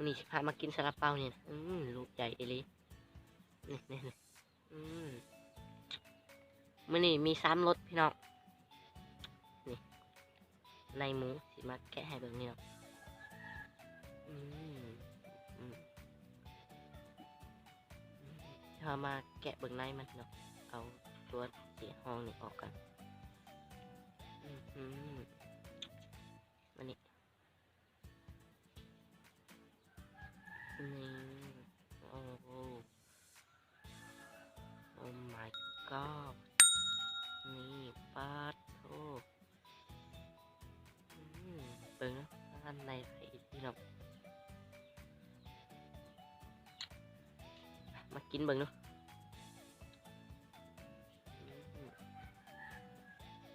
ມື້ນີ້ຊິພາມາກິນຊາລາເປົານີ້ນະ. ອືມ ລູກໃຫຍ່ອີ່ຫຼີ ນີ້ໆໆ. ອືມ ມື້ນີ້ມີສາມລົດພີ່ນ້ອງ. ນີ້ ໃນໝູ ຊິມາແກະໃຫ້ເບິ່ງນີ້ເນາະ. ອືມ ອືມ ເຮົາມາແກະເບິ່ງໃນມັນເນາະ. ເອົາຕົວສີຮອງນີ້ອອກກ່ອນ. ອືມ ມານີ້ ນີ້ ໂອ້ Oh my god ນີ້ ປາດໂທ ອືມ ເບິ່ງເນາະ ອັນໃນໄຂ່ອີກພີ່ນ້ອງ. ມາກິນເບິ່ງເນາະ. ອືມ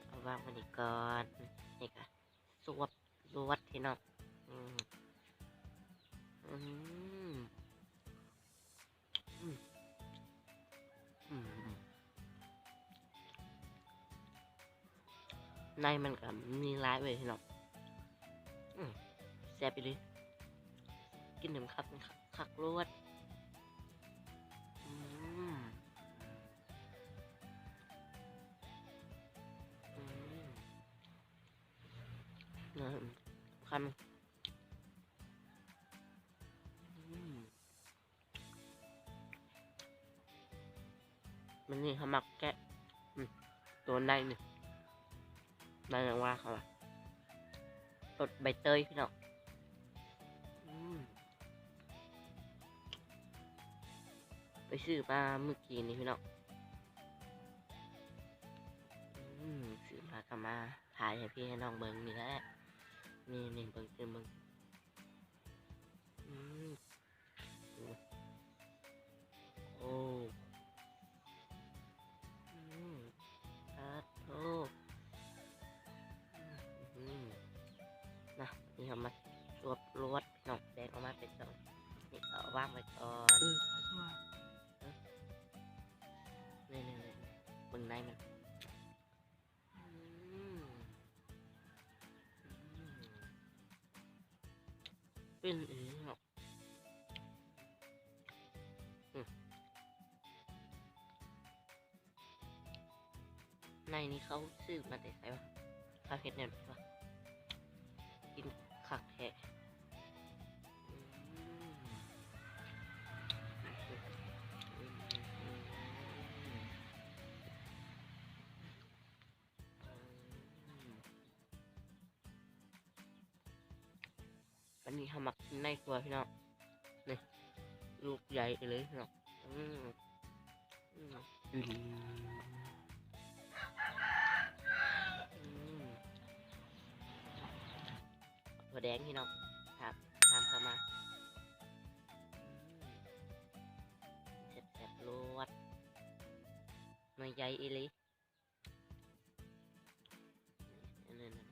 ເອົາວາງໄວ້ນີ້ກ່ອນ. ນີ້ກະ ສວບລວດພີ່ນ້ອງ. ອືມ ອືມ ອືມ ອືມ ໃນມັນກະມີຫຼາຍເວີຍພີ່ນ້ອງ. ອືມ ແຊບອີ່ຫຼີ ກິນນ້ຳຄັກ ຄັກລວດ. ອືມ ອືມ ນະ ຄຳ ອືມ ມື້ນີ້ເຮົາມັກແກະ ອືມ ຕົວໃນນີ້ ໃນຫຍັງວ່າເຂົາວ່າ ລົດໃບເຕີຍພີ່ນ້ອງ. ອືມ ໄປຊື້ມາມື້ກີ້ນີ້ພີ່ນ້ອງ. ອືມ ຊື້ມາກະມາຖ່າຍໃຫ້ພີ່ໃຫ້ນ້ອງເບິ່ງນີ້ແຫຼະ. ນີ້ໆ ເບິ່ງ ເບິ່ງ ອືມ ໂອ້ ອືມ ປາດໂທ ອືມ ນະ ນີ້ເຮົາມາສວບລວດເນາະ. ແບ່ງອອກມາເປັນສອງ ນີ້ເອົາວາງໄວ້ກ່ອນ. ເອີ ນີ້ໆ ເບິ່ງໃນມັນ. ອືມ ອືມ ເປັນອີ່ເນາະ. ອືມ ໃນນີ້ເຂົາຊື້ມາແຕ່ໃສວະ? ເຂົາເຮັດແນວໃດວະ? ກິນຄັກແທ້. ອືມ ອືມ ອັນນີ້ເຮົາມັກກິນໃນກວ່າພີ່ນ້ອງ. ນີ້ ລູກໃຫຍ່ເລີຍພີ່ນ້ອງ. ອືມ ອືມ ອືມ ຖົ່ວແດງພີ່ນ້ອງ ຖາມ ຖາມເຂົ້າມາ. ອືມ ແຊບໆ ລວດ ໜ່ວຍໃຫຍ່ອີ່ຫຼີ. ອັນນັ້ນນະ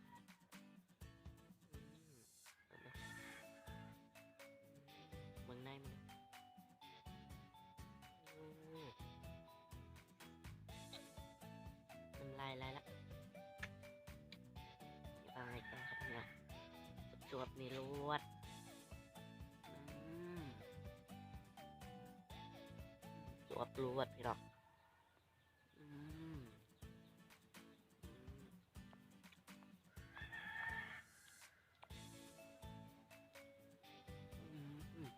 ອືມ ເອົາມາ ເບິ່ງໃນມັນ ໂອ້ ນ້ຳລາຍໄຫຼລະ. ວາງໄວ້ກ່ອນຄັບພີ່ນ້ອງ. ສວບໆ ນີ້ລວດ ອືມ ສວບລວດພີ່ນ້ອງ. ອືມ ອືມ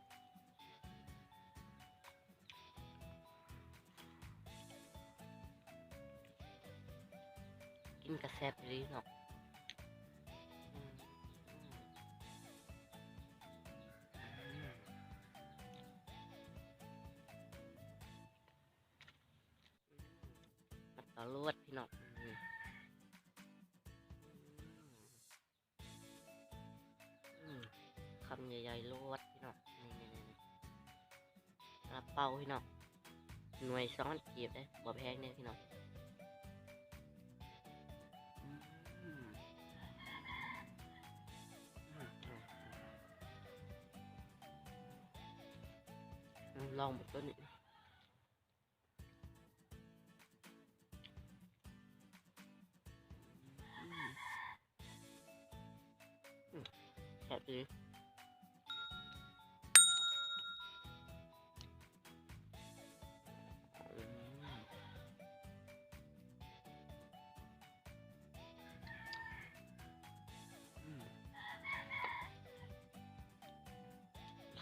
ກິນກະແຊບອີ່ຫຼີເນາະ. ອືມ ອືມ ອືມ ມັນກະລວດພີ່ນ້ອງ. ອືມ ອືມ ຄຳໃຫຍ່ໆ ລວດພີ່ນ້ອງ. ນີ້ໆໆ ຊາລາເປົາພີ່ນ້ອງ ໜ່ວຍສອງພັນກີບເດ້ ບໍ່ແພງເດ້ພີ່ນ້ອງ. ອືມ ອືມ ອືມ ອືມ ລອງເບິ່ງໂຕນີ້. ອືມ ອືມ ແຊບດີ.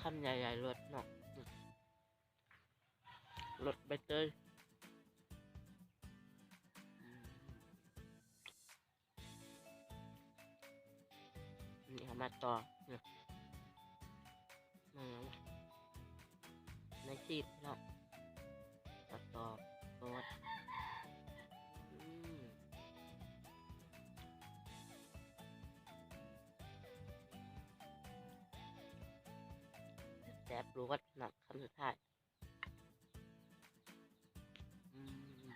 ຄຳໃຫຍ່ໆ ໂລດເນາະ ອືມ ລົດໃບເຕີຍ ອືມ ນີ້ເຮົາມາຕໍ່ ນີ້ ມາ ໃນຊີດເນາະ ມາຕໍ່ໂລດ ອືມ ແຊບໆ ໂລດເນາະ ຄຳສຸດທ້າຍ.